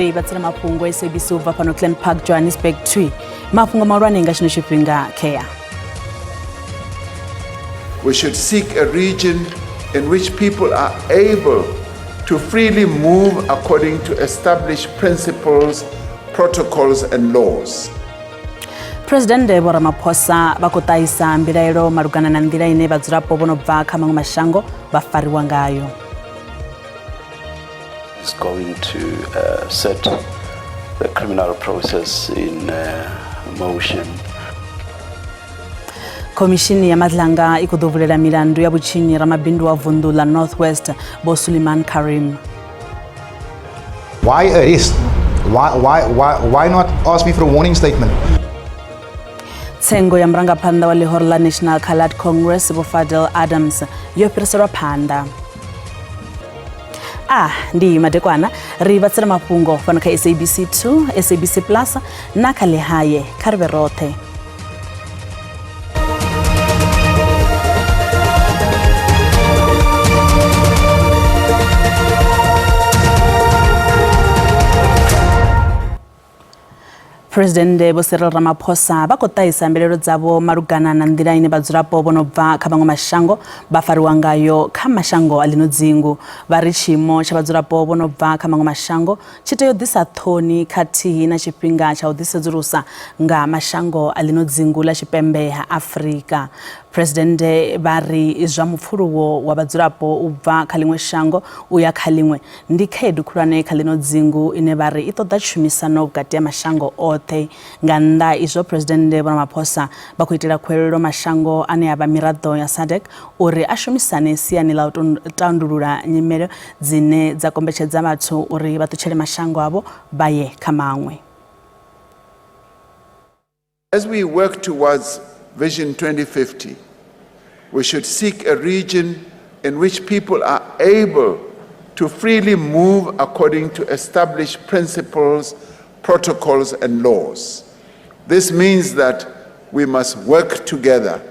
Ri vhatsela mafhungo SABC u bva fhano Glen Park, Johannesburg 2. Mafhungo mahulwane nga tshino tshifhinga khea. We should seek a region in which people are able to freely move according to established principles, protocols and laws. Presidennde Vho Ramaphosa vha khou ṱahisa mbilaelo malugana na nḓila ine vhadzulapo vho no bva kha maṅwe mashango vha fariwa ngayo. Is going to set the criminal process in motion. Khomishini ya Madlanga i khou ḓo vulela milandu ya vhutshinyi ramabindu wa vunḓu ḽa North West Vho Suliman Karim. Why arrest? Why not ask me for a warning statement? Tsengo ya murangaphanḓa wa ḽihoro ḽa National Coloured Congress Vho Fadel Adams yo fhiriselwa phanḓa. A ndi madekwana ri vhatsela mafhungo fhano kha SABC 2, SABC Plus na kha Lehae kha ri vhe roṱhe. Presidennde Vho Cyril Ramaphosa vha khou ṱahisa mbilaelo dzavho malugana na nḓila ine vhadzulapo vho no bva kha maṅwe mashango vha fariwa ngayo kha mashango a ḽino dzingu. Vha ri tshiimo tsha vhadzulapo vho no bva kha maṅwe mashango tshi tea u ḓisa ṱhoni khathihi na tshifhinga tsha u ḓisedzulusa nga mashango a ḽino dzingu ḽa tshipembe ha Afrika. Presidennde vha ri zwa mupfuluwo wa vhadzulapo u bva kha ḽiṅwe shango u ya kha ḽiṅwe ndi khaedu khulwane kha ḽino dzingu ine vha ri i ṱoḓa tshumisano vhukati ha mashango oṱhe. Nga nnḓa izwo, Phresidennde Vho Ramaphosa vha khou itela khuwelelo mashango ane a vha miraḓo ya SADC uri a shumisane siani ḽa u tandulula nyimele dzine dza kombetshedza vhathu uri vha ṱutshele mashango avho vha ye kha maṅwe. As we work towards Vision 2050, we should seek a region in which people are able to freely move according to established principles, protocols, and laws. This means that we must work together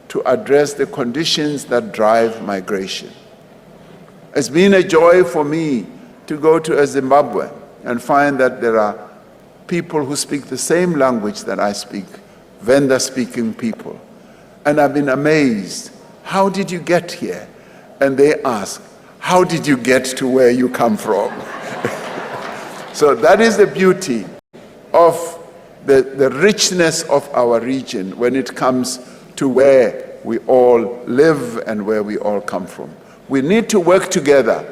to address the conditions that drive migration. It's been a joy for me to go to a Zimbabwe and find that there are people who speak the same language that I speak, Venda-speaking people. And I've been amazed. How did you get here? And they ask, how did you get to where you come from? So that is the beauty of the richness of our region when it comes to where we all live and where we all come from. We need to work together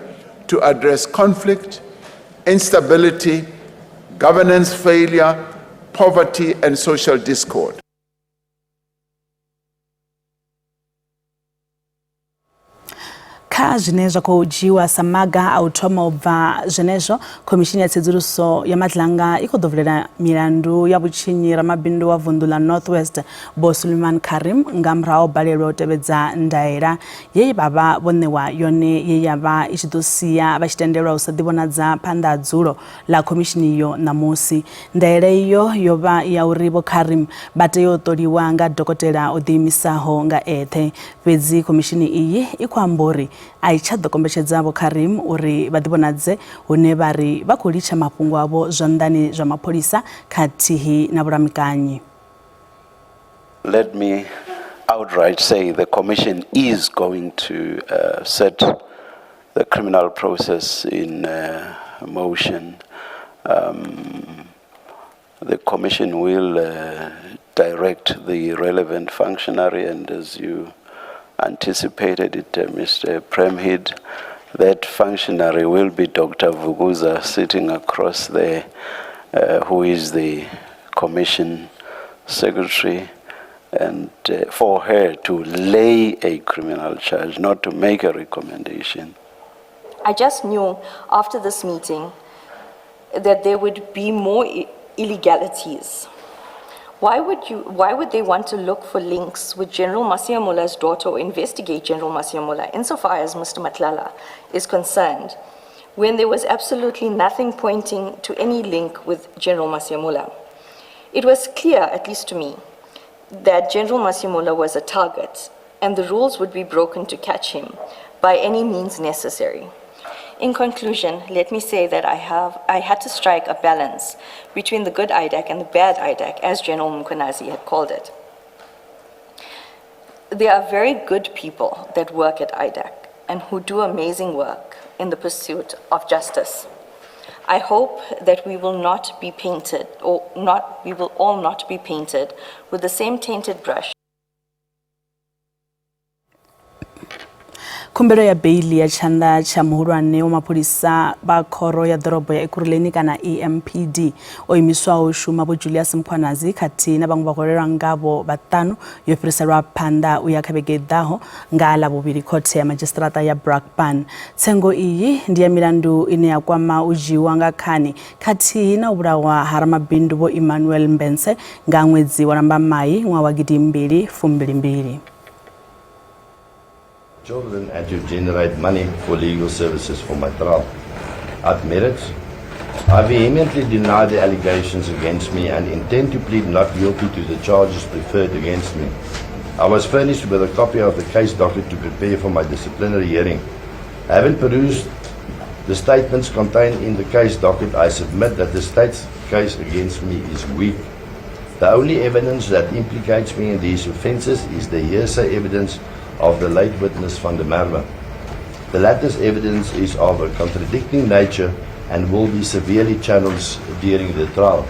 to address conflict, instability, governance failure, poverty, and social discord. Kha zwine zwa khou dzhiiwa sa maga a u thoma u bva zwenezwo, Khomishini ya Tsedzuluso ya Madlanga i khou ḓo vulela milandu ya vhutshinyi ramabindu wa vunḓu ḽa North West Vho Suliman Karim nga murahu balelwa u tevhedza ndaela ye vha vha vho ṋewa yone ye ya vha i tshi ḓo sia vha tshi tendelwa u sa ḓivhonadza phanḓa ha dzulo ḽa khomishini iyo ṋamusi. Ndaela iyo yo vha ya uri Vho Karim vha tea u ṱoliwa nga dokotela o ḓiimisaho nga eṱhe. Fhedzi khomishini iyi i khou amba uri a i tsha ḓo kombetshedza Vho Karim uri vha ḓivhonadze hune vha ri vha khou litsha mafhungo avho zwanḓani zwa mapholisa khathihi na vhulamukanyi. Let me outright say the commission is going to set the criminal process in motion. The commission will direct the relevant functionary, and as you anticipated it, Mr. Premhid, that functionary will be Dr. Vuguza sitting across there, who is the commission secretary, and for her to lay a criminal charge, not to make a recommendation. I just knew after this meeting that there would be more illegalities. Why would they want to look for links with General Masemola daughter or investigate General Masemola insofar as Mr. Matlala is concerned, when there was absolutely nothing pointing to any link with General Masemola? It was clear, at least to me, that General Masemola was a target and the rules would be broken to catch him by any means necessary. In conclusion, let me say that I had to strike a balance between the good IDAC and the bad IDAC, as General Mkhwanazi had called it. There are very good people that work at IDAC and who do amazing work in the pursuit of justice. I hope that we will not be painted, or not, we will all not be painted with the same tainted brush. Khumbelo ya beili ya tshanḓa tsha muhulwane wa mapholisa vha khoro ya ḓorobo ya Ekurhuleni kana EMPD o imiswaho u shuma Vho Julius Mkhwanazi khathihi na vhaṅwe vhahwelelwa ngavho vhaṱanu yo fhiriselwa phanḓa u ya kha vhege i ḓaho nga Ḽavhuvhili khothe ya madzhisiṱiraṱa ya Brakpan. Tsengo iyi ndi ya milandu ine ya kwama u dzhiiwa nga khani khathihi na u vhulawa ha ramabindu Vho Emmanuel Mbense nga ṅwedzi wa Lambamai ṅwaha wa gidimbili fumbili-mbili. Children and to generate money for legal services for my trial. At merits, I vehemently deny the allegations against me and intend to plead not guilty to the charges preferred against me. I was furnished with a copy of the case docket to prepare for my disciplinary hearing. Having perused the statements contained in the case docket, I submit that the state's case against me is weak. The only evidence that implicates me in these offences is the hearsay evidence of the late witness van der Merwe. The latter's evidence is of a contradicting nature and will be severely challenged during the trial.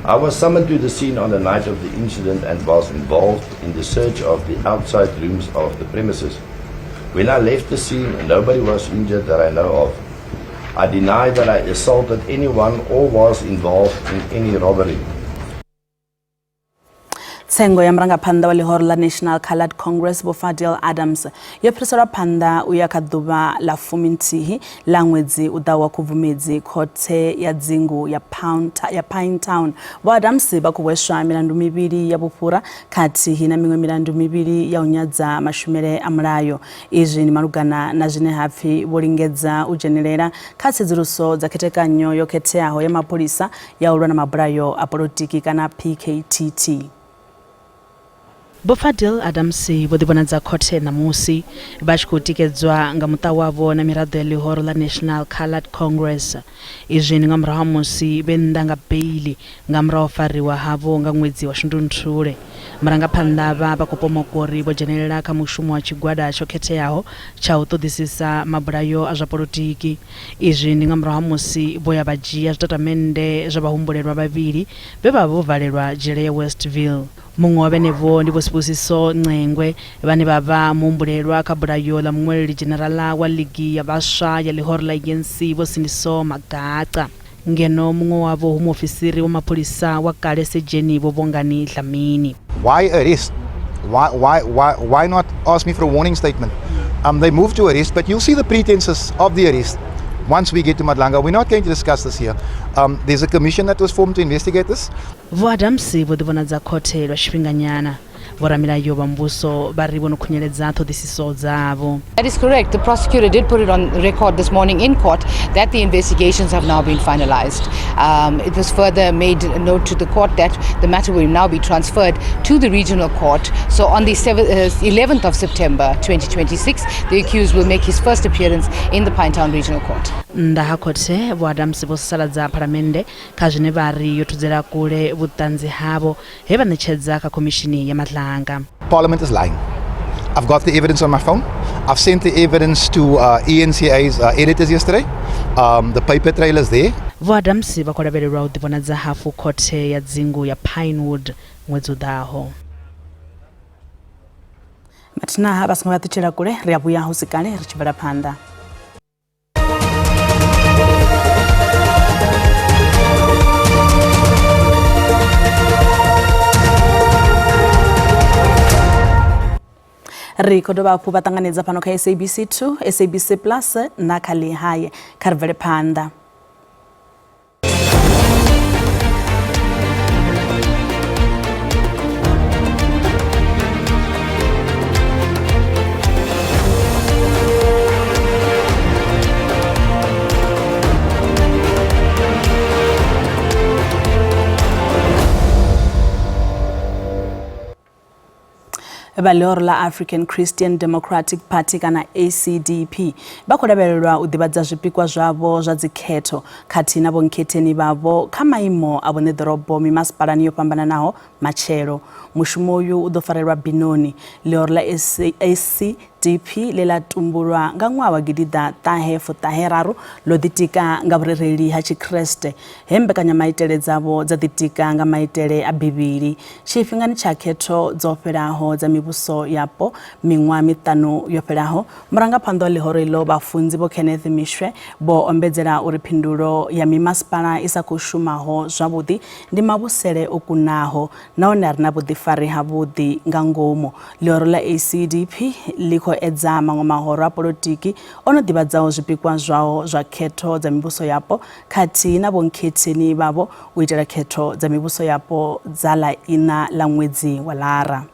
I was summoned to the scene on the night of the incident and was involved in the search of the outside rooms of the premises. When I left the scene, nobody was injured that I know of. I deny that I assaulted anyone or was involved in any robbery. Tsengo ya murangaphanḓa wa ḽihoro ḽa National Coloured Congress Vho Fadiel Adams yo fhiriselwa phanḓa u ya kha ḓuvha ḽa fuminthihi ḽa ṅwedzi u ḓaho wa Khubvumedzi khothe ya dzingu ya Pinetown. Vho Adams vha khou hweswa milandu mivhili ya vhufhura khathihi na miṅwe milandu mivhili ya u nyadza mashumele a mulayo. Izwi ndi malugana na zwine ha pfi vho lingedza u dzhenelela kha tsedzuluso dza khethekanyo yo khetheaho ya mapholisa ya u lwa na mabulayo a polotiki kana PKTT. Vho Fadiel Adams vho ḓivhonadza khothe ṋamusi vha tshi khou tikedzwa nga muṱa wavho na miraḓo ya ḽihoro ḽa National Coloured Congress. Izwi ndi nga murahu ha musi vhe nnḓa nga beili nga murahu ha u fariwa havho nga ṅwedzi wa Shundunthule. Murangaphanḓa avha vha khou pomokwa uri vho dzhenelela kha mushumo wa tshigwada tsho khetheaho tsha u ṱoḓisisa mabulayo a zwa polotiki. Izwi ndi nga murahu ha musi vho ya vha dzhia zwitatamennde zwa vhahumbulelwa vhavhili vhe vha vha vho valelwa dzhele ya Westville. Muṅwe wa vhenevho ndi Vho Sibusiso Ncengwe vhane vha vha muhumbulelwa kha bulayo ḽa muṅwaleli dzhenerala wa ḽigi ya vhaswa ya ḽihoro ḽa ANC Vho Sindiso Magaqa. Ngeno muṅwe wavho hu muofisiri wa mapholisa wa kale Sedzheni Vho Bongani Dlamini. Why arrest? Why not ask me for a warning statement? They moved to arrest, but you'll see the pretenses of the arrest once we get to Madlanga. We're not going to discuss this here. There's a commission that was formed to investigate this. Vho Adams vho ḓivhonadza khothe lwa tshifhinganyana. Vhoramilayo vha muvhuso vha ri vho no khunyeledza ṱhoḓisiso dzavho. That is correct. The prosecutor did put it on record this morning in court that the investigations have now been finalized. It was further made note to the court that the matter will now be transferred to the regional court. So on the 11th of September 2026, the accused will make his first appearance in the Pinetown Regional Court. Nnḓa ha khothe, Vho Adams vho sasaladza phalamennde kha zwine vha ri yo thudzela kule vhuṱanzi havho he vha ṋetshedza kha khomishini ya Madlanga. Parliament is lying. I've got the evidence on my phone. I've sent the evidence to ENCA's editors yesterday. The paper trail is there. Vho Adams vha khou lavhelelwa u ḓivhonadza hafhu khothe ya dzingu ya Pinewood ṅwedzi u ḓaho. Mathina vha songo vha ṱutshela kule, ri a vhuya hu si kale ri tshi bvela phanḓa. Ri khou dovha hafhu vha ṱanganedza fhano kha SABC 2, SABC Plus na kha Lehae. Kha ri bvele phanḓa. Vha ḽihoro ḽa African Christian Democratic Party kana ACDP vha khou lavhelelwa u ḓivhadza zwipikwa zwavho zwa dzikhetho khathihi na vhonkhetheni vhavho kha maimo a vhoṋeḓorobo mimasipalani yo fhambananaho matshelo. Mushumo uyu u ḓo farelwa Binoni. Ḽihoro ḽa ACDP ḽe ḽa tumbulwa nga ṅwaha wa gidiḓa ṱahe fuṱahe raru ḽo ḓitika nga vhurereli ha Tshikriste he mbekanyamaitele dzavho dza ḓitika nga maitele a Bivhili. Tshifhingani tsha khetho dzo fhelaho dza mivhuso yapo miṅwaha miṱanu yo fhelaho, murangaphanḓa wa ḽihoro iḽo Vhafunzi Vho Kenneth Mishwe vho ombedzela uri phindulo ya mimasipala i sa khou shumaho zwavhuḓi ndi mavhusele o kunaho nahone a re na vhuḓifari havhuḓi nga ngomu. Ḽihoro ḽa ACDP ḽi khou edza maṅwe mahoro a polotiki o no ḓivhadzaho zwipikwa zwao zwa khetho dza mivhuso yapo khathihi na vhonkhetheni vhavho u itela khetho dza mivhuso yapo dza ḽa iṋa ḽa ṅwedzi wa Lara.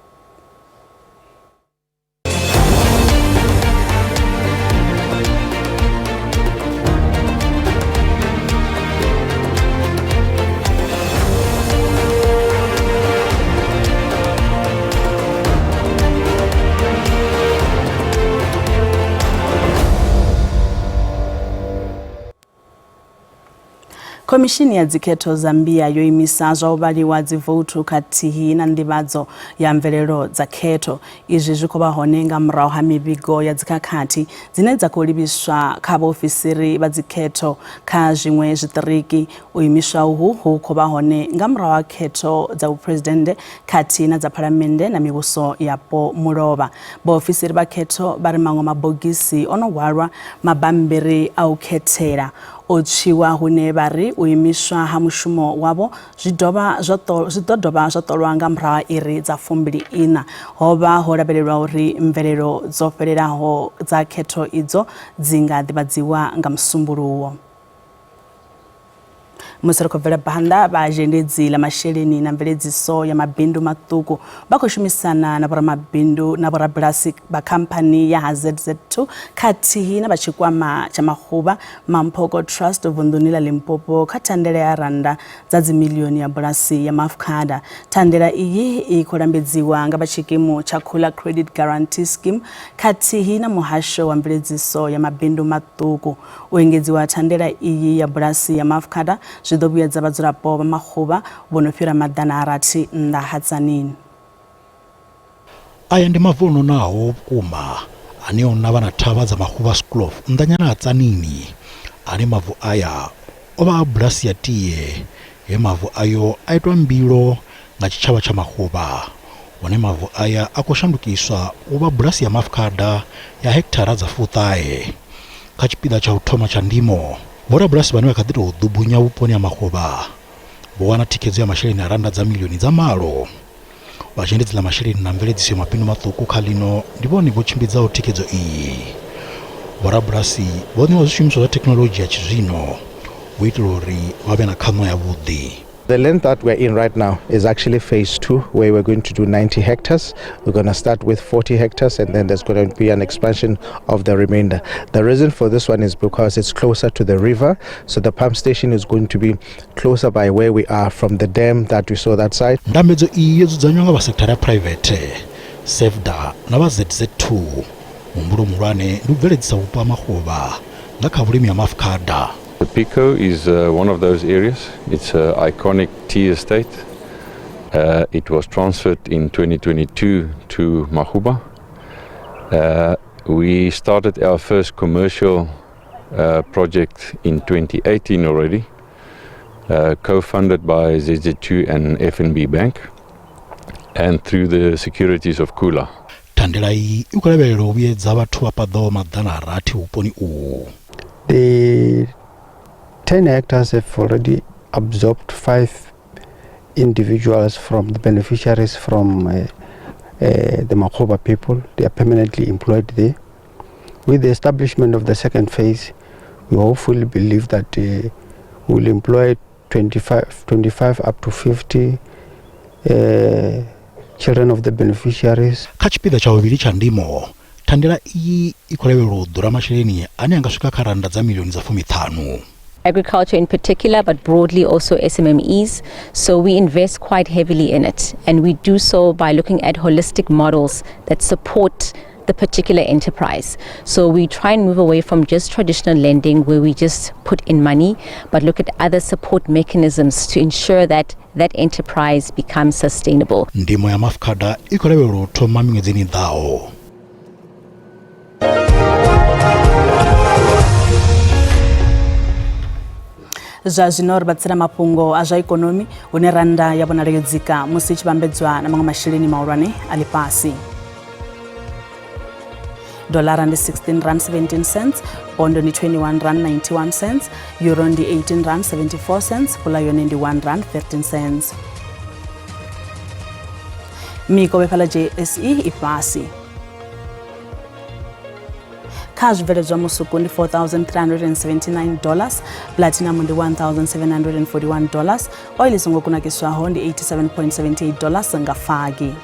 Khomishini ya dzikhetho Zambia yo imisa zwa u vhaliwa dzivouthu khathihi na nḓivhadzo ya mvelelo dza khetho. Izwi zwi khou vha hone nga murahu ha mivhigo ya dzikhakhathi dzine dza khou livhiswa kha vhaofisiri vha dzikhetho kha zwiṅwe zwiṱiriki. U imiswa uhu hu khou vha hone nga murahu ha khetho dza vhuphuresidennde khathihi na dza phalamennde na mivhuso yapo mulovha. Vhaofisiri vha khetho vha ri maṅwe mabogisi o no hwalwa mabammbiri a u khethela o tswiwa hune vha ri u imiswa ha mushumo wavho zwi dovha zwa zwi ḓo dovha zwa ṱolwa nga murahu ha iri dza fumbili iṋa. Ho vha ho lavhelelwa uri mvelelo dzo fhelelaho dza khetho idzo dzi nga ḓivhadziwa nga Musumbuluwo. Musi ri khou bvela phanḓa, vha zhendedzi ḽa masheleni na mveledziso ya mabindu maṱuku vha khou shumisana na vhoramabindu na vhorabulasi vha khamphani ya ha ZZ2 khathihi na vha tshikwama tsha Maguvha Mamphoko Trust vunḓuni ḽa Limpopo kha thandela ya rannda dza dzimiḽioni ya bulasi ya Mafkhada. Thandela iyi i khou lambedziwa nga vha tshikimu tsha Khula Credit Guarantee Scheme khathihi na muhasho wa mveledziso ya mabindu maṱuku. U engedziwa ha thandela iyi ya bulasi ya Mafkhada zwi ḓo vhuyedza vhadzulapo vha Maguvha vho no fhira 600 nnḓa ha Tzaneen. Aya ndi mavu o nonaho vhukuma ane o navha na thavha dza Maguvhaskloof nnḓanyana ha Tzaneen, ane mavu aya o vha a bulasi ya tie he mavu ayo a itwa mbilo nga tshitshavha tsha Maguvha, hune mavu aya a khou shandukiswa u vha bulasi ya Mafkhada ya hekithara dza fuṱahe. Kha tshipiḓa tsha u thoma tsha ndimo, vhorabulasi vhane vha kha ḓi tou ḓubunya vhuponi ha Maguvha vho wana thikhedzo ya masheleni a rannda dza miḽioni dza malo. Vha zhendedzi ḽa masheleni na mveledziso ya mabindu maṱuku kha ḽino ndi vhone vho tshimbidzaho thikhedzo iyi. Vhorabulasi vho ṋewa zwishumiswa zwa thekhinoḽodzhi ya tshizwino u itela uri vha vhe na khaṋo yavhuḓi. The land that we're in right now is actually phase 2, where we're going to do 90 hectares. We're going to start with 40 hectares, and then there's going to be an expansion of the remainder. The reason for this one is because it's closer to the river, so the pump station is going to be closer by where we are from the dam that we saw that side. Ndambedzo iyi yo dzudzanywa nga vha sekithara ya phuraivethe, SEFDA na vha ZZ2. Muhumbulo muhulwane ndi u bveledzisa vhupo ha Maguvha nga kha vhulimi ha Mafkhada. The Pico is one of those areas. It's an iconic tea estate. It was transferred in 2022 to Maguba. We started our first commercial project in 2018 already, co-funded by ZZ2 and FNB Bank, and through the securities of Kula. Thandela iyi i khou lavhelelwa u vhuyedza vhathu vha paḓaho 600 vhuponi uhu. The 10 hectares have already absorbed 5 individuals from the beneficiaries from the Makgoba people. They are permanently employed there. With the establishment of the second phase, we hopefully believe that we will employ 25 up to 50 children of the beneficiaries. Kha tshipiḓa tsha vhuvhili tsha ndimo, thandela iyi i khou lavhelelwa u ḓura masheleni ane a nga swika kha rannda dza milioni dza fumiṱhanu. Agriculture in particular, but broadly also SMMEs. So we invest quite heavily in it, and we do so by looking at holistic models that support the particular enterprise. So we try and move away from just traditional lending where we just put in money, but look at other support mechanisms to ensure that that enterprise becomes sustainable. Ndimo ya maafukhada i khou lavhelelwa u thoma miṅwedzini i ḓaho. Zwa zwino ri vha tsela mafhungo a zwa ikonomi hune rannda ya vhonala yo dzika musi i tshi vhambedzwa na maṅwe masheleni mahulwane a ḽifhasi. Dolara ndi 16 rand 17 cents, pondo ndi 21 rand 91 cents, euro ndi 18 rand 74 cents, pula yone ndi 1 rand 13 cents. Mikovhe fhaḽa JSE i fhasi. Kha zwibveledzwa musuku ndi 4379 dollars, platinum ndi 1741 dollars, oil i songo kunakiswaho ndi 87.78 dollars nga fagi.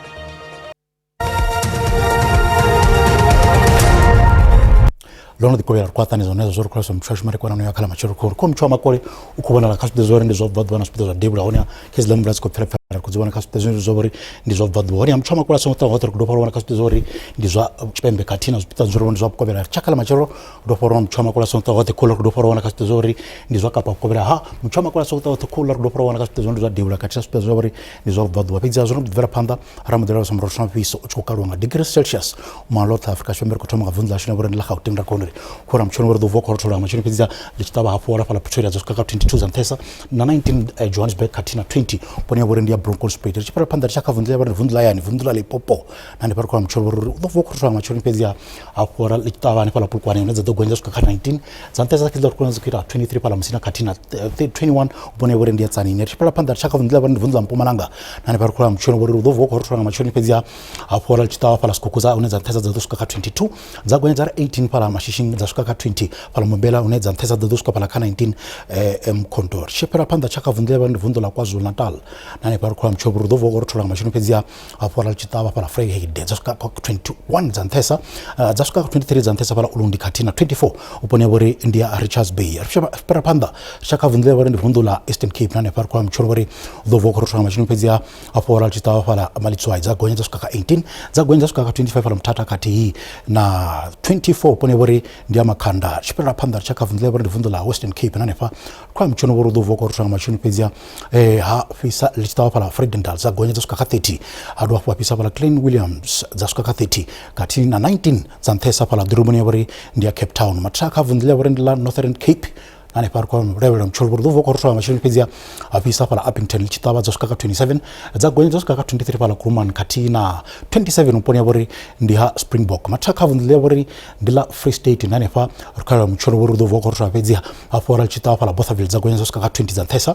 Ḽo no ḓi kovhela ri khou a ṱanganedza hone zwo ri khou lavhelesa muthu ashu marikwana ya khala matshelo khou kho muthu wa makole u khou vhonala kha zwipiḓa zwa uri ndi zwa bva ḓuvha na zwipiḓa zwa devhula hone kha hedziḽa mvula dzi khou pfela pfela ri khou dzi vhona kha zwipiḓa zwine zwa uri ndi zwa bva ḓuvha hone muthu wa makole a songo ṱawa hoṱhe ri khou dovha wana kha zwipiḓa zwa uri ndi zwa tshipembe khathihi na zwipiḓa zwa uri ndi zwa vhukovhela ri tshakhala matshelo ri dovha wana muthu wa makole a songo ṱawa hoṱhe khouḽa ri dovha wana kha zwipiḓa zwa uri ndi zwa kapa vhukovhela ha muthu wa makole a songo ṱawa hoṱhe khouḽa ri dovha wana kha zwipiḓa zwa ndi zwa devhula khathihi na zwipiḓa zwa uri ndi zwa vhubvaḓuvha fhedzi zwo no bvela phanḓa ra mbo ḓi lavhelesa murotho mufhiso u tshi khou kaluwa nga degree celsius mwana ḽoṱhe Afrika Tshipembe ri khou thoma nga vunḓu ḽashu na vhori ndi ḽa Gauteng ra kona uri khou ra mutshoni uri ḓo vuwa khou rothola nga matshoni fhedzi ḽi tshi ṱavha hafhu wala fhaḽa Pretoria dza swika kha 22 dza nṱhesa na 19 Johannesburg khathihi na 20 pone ya vhori ndi ya Bronkhorstspruit ri tshi fhira phanḓa ri tsha kha vunḓu ḽa vhori vunḓu ḽa yani vunḓu ḽa Limpopo na hanefha ri khou ra mutshoni uri u ḓo vuwa khou rothola nga matshoni fhedzi hafhu ra ḽi tshi ṱavha hanefhaḽa Polokwane hune dza ḓo gonya swika kha 19 dza nṱhesa dza ri dzi khou ita 23 fhaḽa Musina khathihi na 21 vhone vhori ndi ya Tzaneen ri tshi fhira phanḓa ri tsha kha vunḓu ḽa vhori ndi vunḓu ḽa Mpumalanga na hanefha ri khou ra mutshoni uri u ḓo vuwa khou rothola nga matshoni fhedzi hafhu ra tshi ṱavha fhaḽa Skukuza hune dza nṱhesa dza ḓo swika kha 22 dza gonya dza ri 18 fhaḽa Mashishing dza swika kha 20 fhaḽa Mbombela hune dza nṱhesa dza ḓo swika fhaḽa kha 19 Mkhonto ri tshi fhira phanḓa tsha kha vunḓu ḽa ndi vunḓu ḽa KwaZulu Natal na hanefha ri khou amba mutshoni uri u ḓo vuwa khou rothola nga matshoni fhedzi hafhu ra tshi ṱavha fhaḽa Vryheid dza swika kha 21 dza nṱhesa dza swika kha 23 dza nṱhesa fhaḽa Ulundi khathihi na 24 vhuponi ha vhori ndi ya Richards Bay ri tshi fhira phanḓa ri tsha kha vunḓu ḽa vhori ndi vunḓu ḽa Eastern Cape na hanefha ri khou amba mutshoni uri u ḓo vuwa khou rothola nga matshoni fhedzi hafhu ra tshi ṱavha fhaḽa Malitswai dza gonya dza swika kha 18 dza gonya dza swika kha 25 fhaḽa Mthatha khathihi na 24 vhuponi ha vhori ndi ya Makhanda ri tshi fhirela phanḓa ri tsha kha vunḓu ḽa vhori ndi vunḓu ḽa Western Cape na hanefha ri khou amba mutshoni uri u ḓo vuwa khou rothola nga matshoni fhedzi ha fhisa ḽi tshi ṱavha fhaḽa Vredendal dza gonya dza swika kha 30 ha dovha hafhu ha fhisa fhaḽa Klein Williams dza swika kha 30 khathihi na 19 dza nṱhesa fhaḽa ḓoroboni ya vhori ndi ya Cape Town mathakha kha vunḓu ḽa vhori ndi ḽa Northern Cape hanefha ri khou lavhelela mutsholo uri ḓo vuwa khou rothola matsheloni fhedzi a fhisa fhaḽa Upington ḽi tshi ṱavha dza swika kha 27 dza gonya dza swika kha 23 fhaḽa Kuruman khathihi na 27 vhuponi ha vhori ndi ha Springbok mathakha kha vunḓu ḽa vhori ndi ḽa Free State na hanefha ri khou lavhelela mutsholo uri ḓo vuwa khou rothola fhedzi hafhu ḽi tshi ṱavha fhaḽa Bothaville dza gonya dza swika kha 20 dza nṱhesa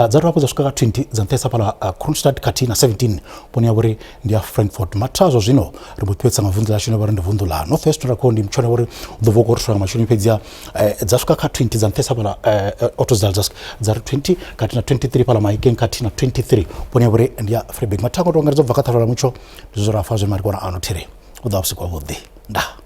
dza dovha hafhu dza swika kha 20 dza nṱhesa fhaḽa Kroonstad khathihi na 17 vhuponi ha vhori ndi ya Frankfurt matha zwa zwino ri mbo ṱuwetsa nga vunḓu ḽashu vhori ndi vunḓu ḽa North West ra khou ndi mutsholo uri u ḓo vuwa khou rothola nga matsheloni fhedzi dza swika kha 20 dza nṱhesa fhaḽa Ottosdal dza ri 20 khathihi na 23 fhaḽa Mahikeng khathihi na 23 vhuponi ha vhori ndi ya Vryburg mathango to angaredza u bva kha ṱhalulo ya mutsho ndi zwo ra fa zwe marikona ano thiri u ḓo vha vhusiku havhuḓi ndaa.